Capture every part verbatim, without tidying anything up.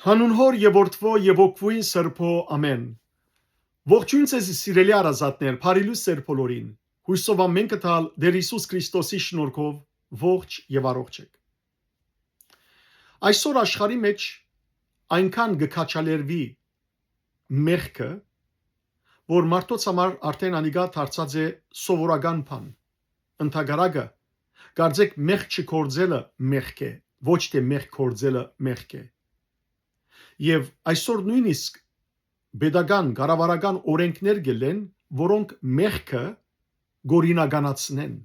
Յանուն Հօր եւ Որդւոյ եւ Հոգւոյն Սրբոյ, ամէն։ Ողջոյն ձեզի, սիրելի հարազատներ, բարի լոյս ձեր բոլորին։ Յոյսով ամէն կը տալ Տէր Յիսուս Քրիստոսի շնորհքով ողջ եւ առողջ էք։ Այսօր աշխարհի մէջ այնքան կը քաջալերուի մեղքը, որ մարդոց համար արդեն անիկա դարձած է սովորական բան։ Ընդհակառակը, կարծեք, մեղք չգործելը մեղք է, ոչ թէ մեղք գործելը մեղք է։ Եւ այսօր նոյնիսկ պետական, կառավարական օրենքներ կ'ելլեն, որոնք մեղքը կ'օրինականացնեն։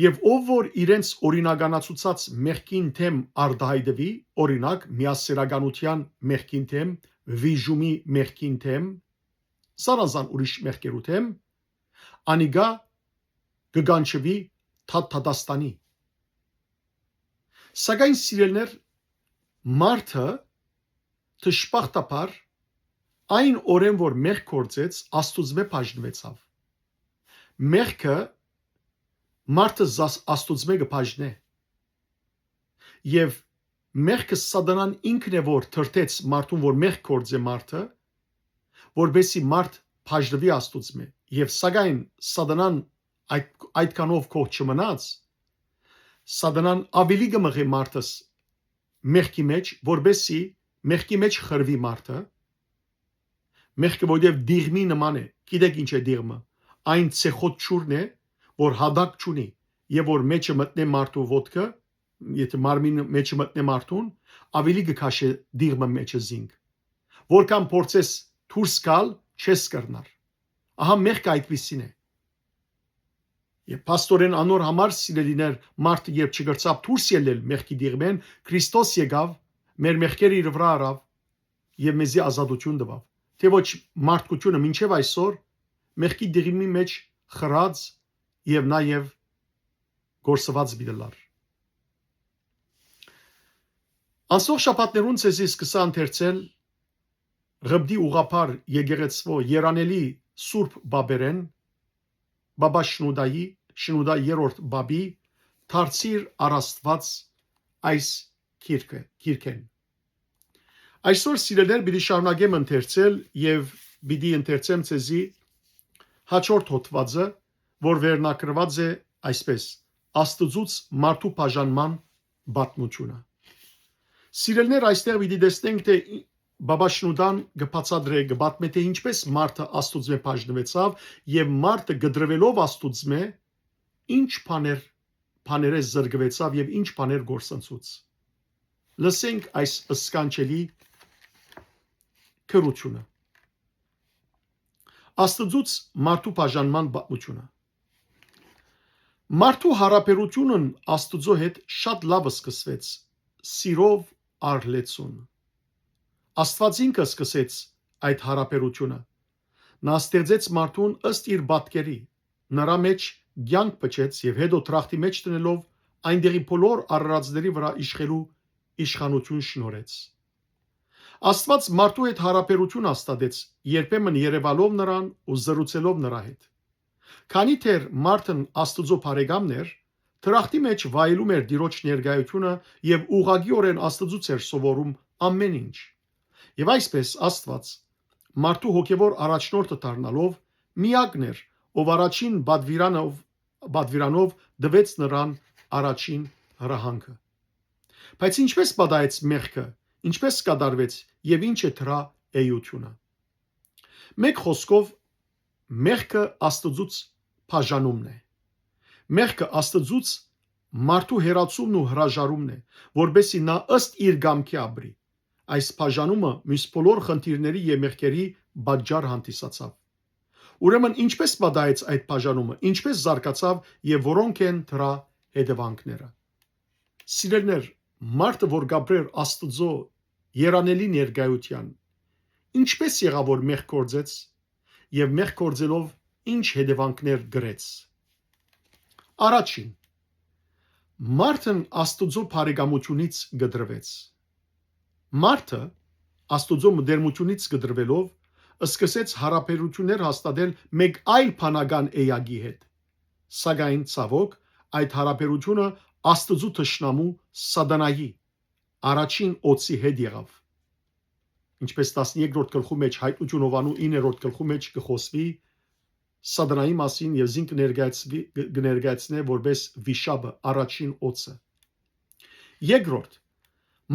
Եւ ով որ իրենց օրինականացուցած մեղքին դէմ արտայայտուի, օրինակ, միասեռականութեան մեղքին դէմ, վիժումի մեղքին դէմ, զանազան ուրիշ մեղքերու դէմ, անիկա կը կանչուի թա-, դատաստանի։ Սակայն, սիրելիներ, մարդը, դժբախտաբար, այն օրէն որ մեղք գործեց, Աստուծմէ բաժնուեցաւ։ Մեղքը մարդը զաս-, Աստուծմէ կը բաժնէ։ Եւ մեղքը Սատանան ինքն է, որ թրթեց մարդուն, որ մեղք գործէ մարդը, որպեսզի մարդ բաժնուի Աստուծմէ։ Եւ սակայն Սատանան այդ, այդքանով գոհ չմնաց, Սատանան աւելի կը մղէ մարդս մեղքի մէջ, որպեսզի մեղքի մէջ խրուի մարդը, մեղքը որտեւ դիղմի նման է։ Գիտեք ինչ է դիղմը։ Այն ցեխոտ ջուրն է, որ հատակ չունի, եւ որ մեջը մտնէ մարդու ոտքը, եթե մարմին մեջը մտնէ մարդուն, աւելի կը քաշէ դիղմը մեջը զինք։ Որքան փորձես դուրս գալ, չես կրնար։ Ահա մեղքը այդպիսին է։ Եւ փաստորեն անոր համար, սիրելիներ, մարդը երբ չկրցաւ դուրս ելլել մեղքի դիղմէն, Քրիստոս եկաւ, մեր մեղքերը իր վրայ առաւ եւ մեզի ազատութիւն տուաւ։ Թէ ոչ, մարդկությունը մինչեւ այսօր մեղքի դիղմի մէջ խրած եւ նաեւ կորսուած պիտի լար։ Անցնող շաբաթներուն ձեզի սկսա ընթերցել Ղպտի ուղղափառ եկեղեցւոյ երանելի սուրբ պապերէն, Պապա Շնուդայի, Շնուդա երրորդ պապի «Դարձիր առ Աստուած» այս գիրքը, գիրքէն։ Այսօր, սիրելիներ, պիտի շարունակեմ ընթերցել եւ պիտի ընթերցեմ ձեզի հաջորդ հոդվածը, որ վերնագրուած է այսպես. «Աստուծոց մարդու բաժանման պատմութիւնը»։ Սիրելիներ, այստեղ պիտի տեսնենք, թէ ի-, Պապա Շնուդան կը բացատրէ, կը պատմէ, թէ ինչպես մարդը Աստուծմէ բաժնուեցաւ եւ մարդը կտրուելով Աստուծմէ, ինչ բաներ, բաներէ զրկուեցաւ եւ ինչ բաներ կորսնցուց։ Լսենք այս սքանչելի գրութիւնը։ Աստուծոց մարդու բաժանման պատմութիւնը։ Մարդու յարաբերութիւնն Աստուծոյ հետ շատ լաւ սկսուեց, սիրով առլեցուն։ Աստուած ինքը սկսեց այդ յարաբերութիւնը։ Նա ստեղծեց մարդուն ըստ իր պատկերի, նրա մէջ կեանք փչեց եւ հետո դրախտի մէջ դնելով, այնտեղի բոլոր արարածների վրայ իշխելու իշխանութիւն շնորհեց։ Աստուած մարդու հետ յարաբերութիւն հաստատեց, երբեմն երեւալով նրան ու զրուցելով նրա հետ։ Քանի դեռ մարդն Աստուծոյ բարեկամն էր, դրախտի մէջ վայելում էր Տիրոջ ներկայութիւնը եւ ուղղակիօրէն Աստուծոյց էր սովորում ամէն ինչ։ Եւ այսպես Աստուած, մարդու հոգեւոր առաջնորդը դառնալով, միակն էր, ով առաջին պատուիրանով, պատուիրանով տուեց նրան առաջին հրահանգը։ Բայց ինչպես պատահեց մեղքը, ինչպես կատարվեց եւ ինչ է դրա էութիւնը։ Մէկ խօսքով, մեղքը Աստուծոց բաժանումն է։ Մեղքը Աստուծոց մարդու հեռացումն ու հրաժարումն է, որպեսզի նա ըստ իր կամքի ապրի։ Այս բաժանումը մյուս բոլոր խնդիրների եւ մեղքերի պատճառ հանդիսացաւ։ Ուրեմն ինչպես պատահեց այդ բաժանումը, ինչպես զարգացաւ եւ որոնք են դրա հետեւանքները։ Սիրելիներ, մարդը, որ կապրեր Աստուծոյ երանելի ներկայութեան, ինչպես եղաւ որ մեղք գործեց եւ մեղք գործելով ինչ հետեւանքներ կրեց։ Առաջին, մարդն Աստուծոյ բարեկամութիւնից կտրուեց։ Մարդը Աստուծոյ մտերմութիւնից կտրուելով սկսեց յարաբերութիւններ հաստատել մէկ այլ բանական էակի հետ։ Սակայն, ցաւօք, այդ յարաբերութիւնը Աստուծոյ թշնամու Սատանայի առաջին օծի հետ եղաւ։ Ինչպէս տասներկրորդ գլխու մէջ, Հայտնութիւն Յովհաննու իններորդ գլխու մէջ կը խօսուի Սատանայի մասին եւ զինք կը ներկայացուի, կը ներկայացնէ որպէս վիշապը, առաջին օծը։ Երկրորդ,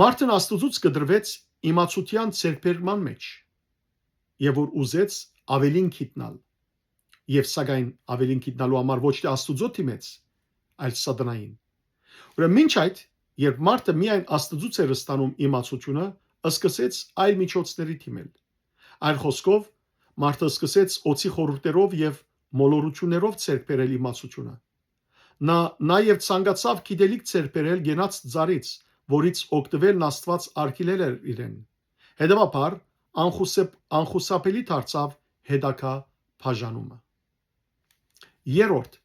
մարդն Աստուծոց կտրուեց իմացութեան ձեռքբերման մէջ, եւ որ ուզեց աւելին գիտնալ, եւ սակայն աւելին գիտնալու համար ոչ թէ Աստուծոյ դիմեց, այլ Սատանային։ Ուրեմն մինչ այդ, երբ մարդը միայն Աստուծոց էր ստանում իմացութիւնը, սկսեց այլ միջոցների դիմել։ Այլ խօսքով, մարդը սկսեց օծի խորհուրդներով եւ մոլորութիւններով ձեռք բերել իմացութիւնը։ Նա նաեւ ցանկացաւ գիտելիք ձեռք բերել կենաց ծառից, որից օգտուելն Աստուած արգիլել էր իրեն։ Հետեւաբար, անխուսափ-, անխուսափելի դարձաւ հետագայ բաժանումը։ Երրորդ,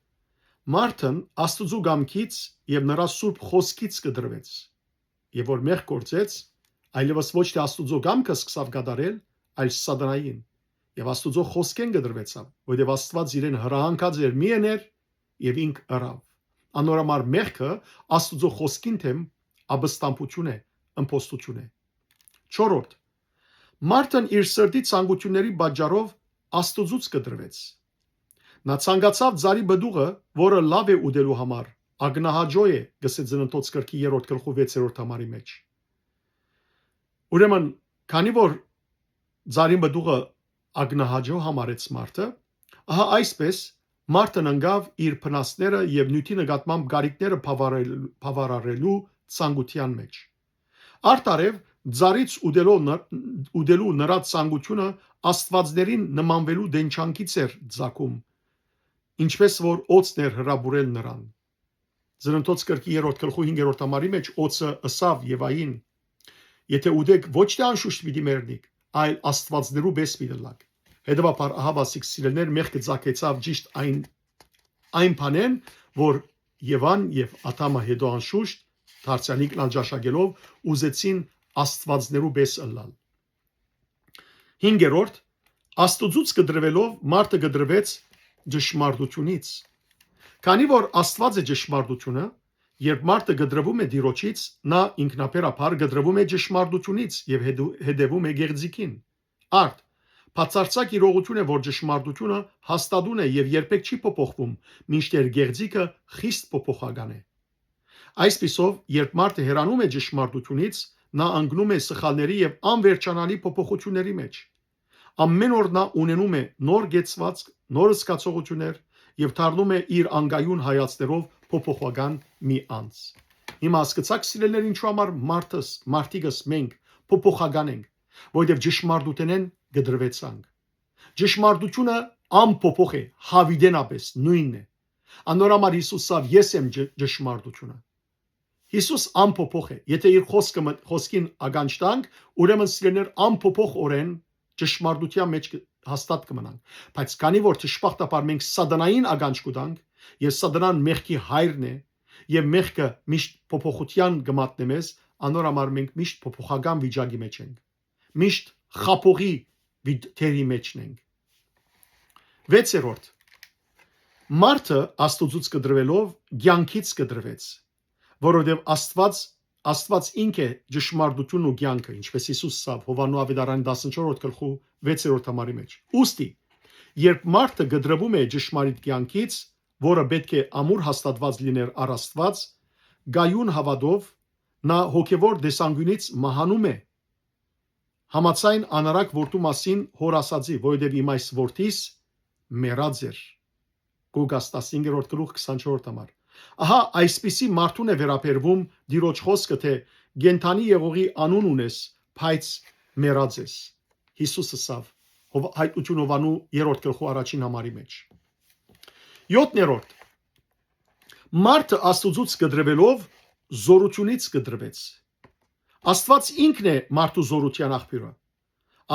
մարդն Աստուծոյ կամքից եւ նրա սուրբ խօսքից կտրուեց, եւ որ մեղք գործեց, այլեւս ոչ թէ Աստուծոյ կամքը սկսաւ կատարել, այլ Սատանային, եւ Աստուծոյ խօսքէն կտրուեցաւ, որովհետեւ Աստուած իրեն հրահանգած էր միեներ եւ ինք ըրաւ։ Անոր համար մեղքը Աստուծոյ խօսքին դէմ ապստամբութիւն է, ըմբոստութիւն է։ Չորրորդ, մարդն իր սրտի ցանկութիւնների պատճառով Աստուծոց կտրուեց։ Նա ցանկացաւ ծառի պտուղը, որը լաւ է ուտելու համար, ակնահաճոյ է, կ'ըսէ Ծննդոց գրքի երրորդ գլխու վեցերորդ համարի մէջ։ Ուրեմն, քանի որ ծառին պտուղը ակնահաճոյ համարեց մարդը, ահա այսպէս մարդն ընկաւ իր բնածները եւ նիւթի նկատմամբ կարիքները բաւարարելու, բաւարարելու ցանկութեան մէջ։ Արդարեւ, ծառից ուտելով նր-, ուտելու նրա ցանկութիւնը աստուածներին նմանուելու տենչանքից էր ծագում, ինչպէս որ օծն էր հրապուրել նրան։ Ծննդոց գրքի երրորդ գլխու հինգերորդ համարի մէջ օծը ըսաւ Եվային. «Եթէ ուտէք, ոչ թէ անշուշտ պիտի մեռնիք, այլ աստուածներու պէս պիտի ըլլաք»։ Հետեւաբար, ահա, սիրելիներ, մեղքը ծագեցաւ ճիշդ այն, այն բանէն, որ Եվան եւ Ադամը հետո անշուշտ դարձեալ ինքն ալ ճաշակելով ուզեցին աստուածներու պէս ըլլալ։ Հինգերորդ, Աստուծոց կտրուելով մարդը կտրուեց ճշմարտութիւնից։ Քանի որ Աստուած է ճշմարտութիւնը, երբ մարդը կտրվում է Տիրոջից, նա ինքնաբերաբար կտրվում է ճշմարտութիւնից եւ հետու-, հետեւում է գեղձիկին։ Արդ, բացարձակ իրողութիւն է, որ ճշմարտութիւնը հաստատուն է եւ երբեք չի փոփոխվում, մինչդեռ գեղձիկը խիստ փոփոխական է։ Այսպիսով, երբ մարդը հեռանում է ճշմարտութիւնից, նա ընկնում է սխալների եւ անվերջանալի փոփոխութիւնների մէջ։ Ամէն օր նա ունենում է նոր կեցուածք, նոր զգացողութիւններ եւ դառնում է իր անկայուն հայացքներով փոփոխական մի անձ։ Հիմա հասկցաք, սիրելիներ, ինչու համար մարդս, մարդիկս, մենք փոփոխական ենք, որովհետեւ ճշմարտութենէն կտրուեցանք։ Ճշմարտութիւնը անփոփոխ է, յաւիտենապէս նոյնն է։ Անոր համար Յիսուս ասաւ. «Ես եմ ճ-, ճշմարտութիւնը»։ Յիսուս անփոփոխ է։ Եթէ իր խօսքը մը-, խօսքին ականջ տանք, ուրեմն, սիրելիներ, անփոփոխօրէն ճշմարտութեան մէջ կը-, հաստատ կը մնանք։ Բայց քանի որ դժբախտաբար մենք Սատանային ականջ կու տանք, եւ Սատանան մեղքի հայրն է, եւ մեղքը միշտ փոփոխութեան կը մատնէ մեզ, անոր համար մենք միշտ փոփոխական վիճակի մէջ ենք, միշտ խաբողի վիճ-, դերի մէջն ենք։ Վեցերորդ, մարդը Աստուծոց կտրուելով կեանքից կտրվեց, որովհետեւ Աստուած, Աստուած ինք է ճշմարտութիւնն ու կեանքը, ինչպէս Յիսուս ասաւ Յովհաննու աւետարանի տասնչորսերորդ գլխու վեցերորդ համարի մէջ։ Ուստի, երբ մարդը կտրվում է ճշմարիտ կեանքից, որը պէտք է ամուր հաստատուած լիներ առ Աստուած, կայուն հաւատով, նա հոգեւոր տեսանկիւնից մահանում է, համաձայն անառակ որդու մասին հօր ասածի, որովհետեւ իմ այս որդիս մեռած էր։ Ղուկաս տասնհինգերորդ գլուխ քսանչորսերորդ համար։ Ահա այսպիսի մարդուն է վերաբերվում Տիրոջ խօսքը, թէ՝ «Կենդանի եղողի անուն ունես, բայց մեռած ես»։ Յիսուս ըսաւ Հովհ-, Հայտնութիւն Յովհաննու երրորդ գլխու առաջին համարի մէջ։ Յոթերորդ, մարդը Աստուծոց կտրվելով զօրութիւնից կտրվեց։ Աստուած ինքն է մարդու զօրութեան աղբիւրը։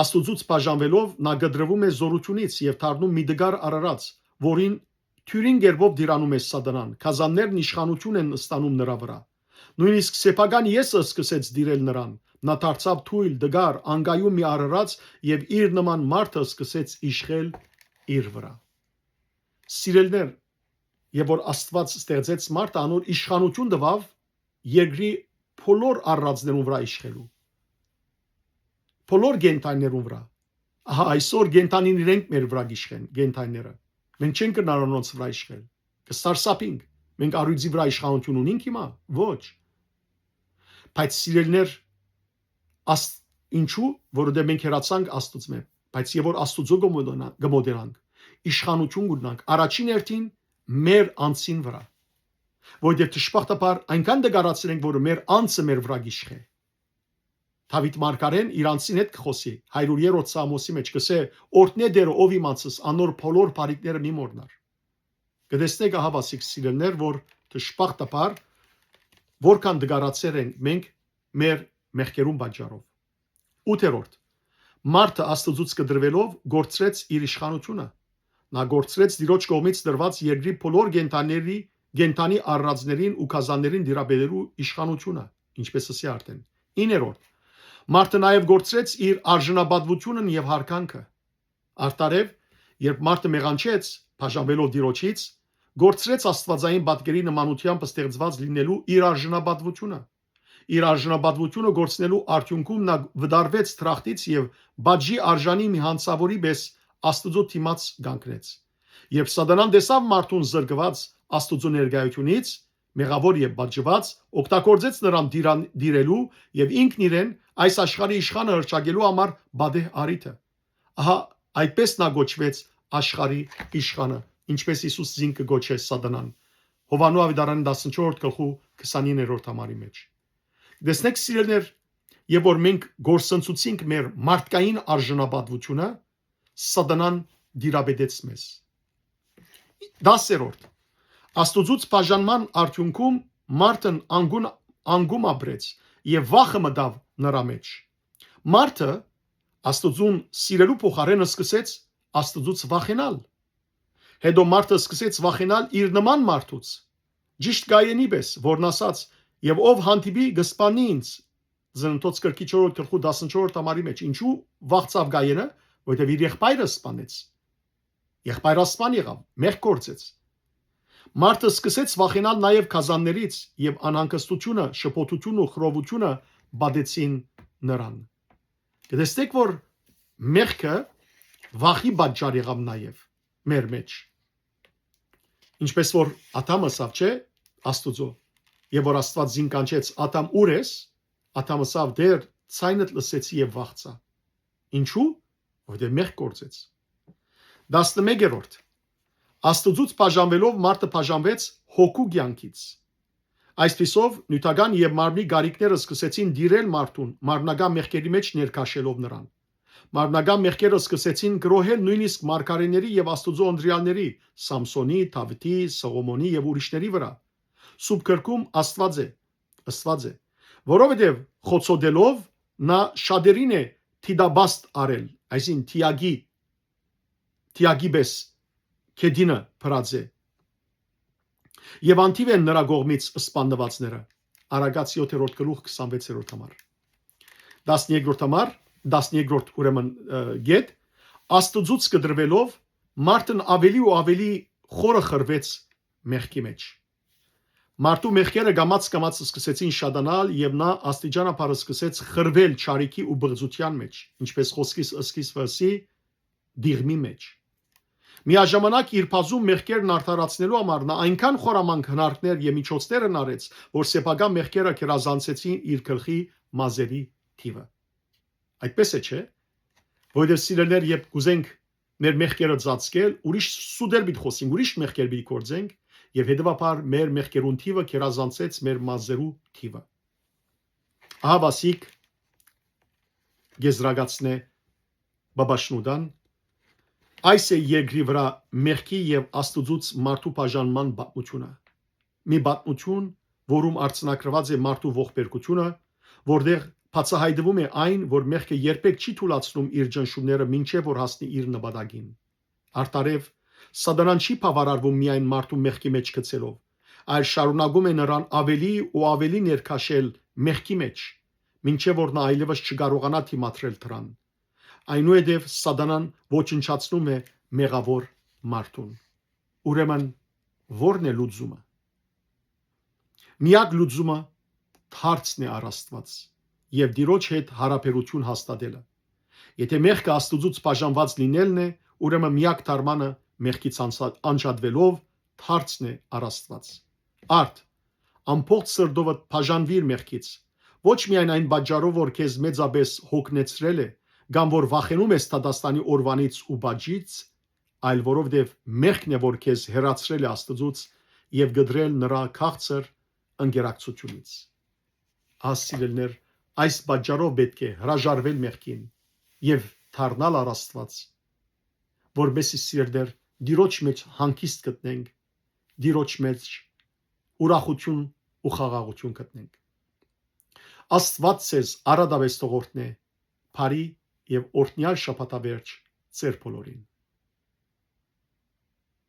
Աստուծոց բաժանուելով՝ նա կտրվում է զօրութիւնից եւ դառնում մի տկար արարած, որին թիւրին կերպով տիրանում է Սատանան, գազաններն իշխանութիւն են ստանում նրա վրայ։ Նոյնիսկ սեփական Եսը սկսեց տիրել նրան, նա դարձաւ թոյլ, տկար, անկայուն մի արարած եւ իր նման մարդը սկսեց իշխել իր վրայ։ Սիրելիներ, եւ որ Աստուած ստեղծեց մարդը, անոր իշխանութիւն տուաւ երկրի բոլոր արարածներուն վրայ իշխելու։ Բոլոր կենդանիներուն վրայ։ Ահա այսօր կենդանին իրենք մեր վրայ կիշխեն, կենդանիները։ Մենք չենք կրնար անոնց վրայ իշխել։ Կը սարսափինք։ Մենք առիթի վրայ իշխանութիւն ունինք հիմա։ Ոչ։ Բայց սիրելիներ, աս-, ինչու՞, որովհետեւ մենք հեռացանք Աստուծմէ, բայց եւ որ Աստուծոյ կը մոտենա-, կը մոտենանք, իշխանութիւն կունենանք, առաջին հերթին մեր անձին վրայ, որովհետեւ դժբախտաբար այնքան դգարացեր ենք, որ մեր անձը մեր վրայ կիշխէ։ Դաւիթ մարգարեն իր անձին հետ կը խօսի, հարիւր երրորդ Սաղմոսի մէջ կ'ըսէ. «Օրհնէ Տէրը, ով իմ անձս, անոր բոլոր բարիքները մի մոռնար»։ Կը տեսնէք, ահա, ասիկ սիրելիներ, որ դժբախտաբար որքան դգարացեր ենք մենք մեր մեղքերուն պատճառով։ Ութերորդ, մարդը Աստուծուց կտրուելով կորցրեց իր իշխանութիւնը։ Նա կորցրեց Տիրոջ կողմից տրուած երկրի բոլոր կենդանիների, կենդանի արարածներին ու գազաններին տիրապետելու իշխանութիւնը, ինչպես ըսի արդեն։ Իններորդ, մարդը նաեւ կորցրեց իր արժանապատուութիւնն եւ յարգանքը։ Արդարեւ, երբ մարդը մեղանչեց, բաժանուելով Տիրոջից, կորցրեց աստուածային պատկերի նմանութեամբ ստեղծուած լինելու իր արժանապատուութիւնը։ Իր արժանապատուութիւնը կորցնելու արդիւնքում նա վտարուեց դրախտից եւ պատժի արժանի մի հանցաւորի պէս Աստուծոյ դիմաց կանգնեց։ Երբ Սատանան տեսաւ մարդուն զրկուած Աստուծոյ ներկայութիւնից, մեղաւոր եւ պատժուած, օգտագործեց նրան դիրան-, դիրելու եւ ինքն իրեն այս աշխարհի իշխանը հռչակելու համար պատեհ առիթը։ Ահա այդպես նա կոչուեց աշխարհի իշխանը, ինչպես Յիսուս զինք կը կոչէ Սատանան։ Յովհաննու աւետարանի տասնչորսերորդ գլխու քսանիններորդ համարի մէջ։ Տեսնեք, սիրելիներ, եւ որ մենք կորսնցուցինք մեր մարդկային արժանապատուութիւնը, Սատանան դիրապետեց մեզ։ Տասերորդ, Աստուծոյց բաժանման արդիւնքում մարդն անգուն-, անգում ապրեց եւ վախը մտաւ նրա մէջ։ Մարդը Աստուծուն սիրելու փոխարէն սկսեց Աստուծոյց վախենալ։ Հետո մարդը սկսեց վախենալ իր նման մարդուց, ճիշդ Կայենի պէս, որն ասաց. «Եւ ով հանդիպի, կը սպանի ինձ»։ Ծննդոց գրքի չորրորդ գլխու տասնչորսերորդ համարի մէջ։ Ինչու վախցաւ Կայենը, որովհետեւ իր եղբայրը սպանեց։ Եղբայրը սպան եղաւ, մեղք գործեց։ Մարդը սկսեց վախենալ նաեւ գազաններից եւ անհանգստութիւնը, շփոթութիւնը ու խռովութիւնը պատեցին նրան։ Կտեսնեք, որ մեղքը վախի պատճառ եղաւ նաեւ մեր մէջ։ Ինչպես որ Ադամը ըսաւ, չէ, Աստուծոյ, եւ որ Աստուած զինք կանչեց. «Ադամ, ո՞ւր ես»։ Ադամը ըսաւ. «Տէր, ձայնդ լսեցի եւ վախցայ»։ Ինչու՞, որովհետեւ մեղք գործեց։ Տասնմեկերորդ, Աստուծոյց բաժանուելով մարդը բաժանուեց հոգու կեանքից։ Այսպիսով, նիւթական եւ մարմնի գարիքները սկսեցին տիրել մարդուն, մարմնական մեղքերի մէջ ներքաշելով նրան։ Մարմնական մեղքերը սկսեցին գրոհել նոյնիսկ մարգարէների եւ Աստուծոյ ընտրեալների՝ Սամսոնի, Դաւիթի, Սողոմոնի եւ ուրիշների վրայ։ Սուրբ Գրքում Աստուած է, ըսուած է, որովհետեւ խոցոտելով՝ նա շատերին է դիտաբաստ արել, այսինքն՝ թիակի, թիակի պէս գետինը փրած է։ Եւ անթիւ են նրա կողմից սպաննուածները։ Արագած յոթերորդ գլուխ, քսանվեցերորդ համար։ Տասներկրորդ համար, տասներկրորդ, ուրեմն, ը, գետ, Աստուծոյց կտրուելով՝ մարդն աւելի ու աւելի խորը խռուեց մեղքի մէջ։ Մարդու մեղքերը կամաց-կամաց սկսեցին շատանալ եւ նա աստիճանաբար սկսեց խռուել չարիքի ու բղծութեան մէջ, ինչպես խօսքիս սկիզբը ըսի, դիղմի մէջ։ Միաժամանակ իր բազում մեղքերն արդարացնելու համար նա այնքան խորամանկ հնարքներ եւ միջոցներ հնարեց, որ սեփական մեղքերը գերազանցեցին իր գլխի մազերի թիւը։ Այդպես է, չէ՞։ Որովհետեւ, սիրելիներ, երբ կուզենք մեր մեղքերը ծածկել, ուրիշ սուտեր պիտի խօսենք, ուրիշ մեղքեր պիտի գործենք, եւ հետեւաբար մեր մեղքերուն թիւը գերազանցեց մեր մազերու թիւը։ Ահա վասիկ գեզրակացնէ Բաբաշնուդան, այս է երկրի վրայ մեղքի եւ Աստուծոյց մարդու բաժանման պատմութիւնը։ Մի պատմութիւն, որում արձանագրուած է մարդու ողբերգութիւնը, որտեղ բացայայտուում է այն, որ մեղքը երբեք չի թուլացնում իր ճնշումները, մինչեւ որ հասնի իր նպատակին։ Արդարեւ, Սատանան չի բաւարարվում միայն մարդու մեղքի մէջ գցելով, այլ շարունակում է նրան աւելի ու աւելի ներքաշել մեղքի մէջ, մինչեւ որ նա այլեւս չկարողանայ դիմադրել դրան։ Այնուհետեւ Սատանան ոչնչացնում է մեղաւոր մարդուն։ Ուրեմն, ո՞րն է լուծումը։ Միակ լուծումը դարձն է առ Աստուած եւ Տիրոջ հետ յարաբերութիւն հաստատելը։ Եթէ մեղքը Աստուծուց բաժանուած լինելն է, ուրեմն միակ դարմանը մեղքից անսա-, անջատուելով դարձն է առ Աստուած։ Արդ, ամբողջ սրտովդ բաժանուիր մեղքից, ոչ միայն այն պատճառով, որ քեզ մեծապէս հոգնեցրել է, կամ որ վախենում ես դատաստանի օրուանից ու պատժից, այլ որովհետեւ մեղքն է, որ քեզ հեռացրել է Աստուծուց եւ կտրել նրա քաղցր ընկերակցությունից։ Ահա, սիրելիներ, այս պատճառով պէտք է հրաժարվել մեղքին եւ դառնալ առ Աստուած, որպեսզի, սիրելիներ, Տիրոջ մէջ հանգիստ գտնենք, Տիրոջ մէջ ուրախութիւն ու խաղաղութիւն գտնենք։ Աստուած ձեզ առատապէս թող օրհնէ, բարի եւ օրհնեալ շաբաթավերջ ձեր բոլորին։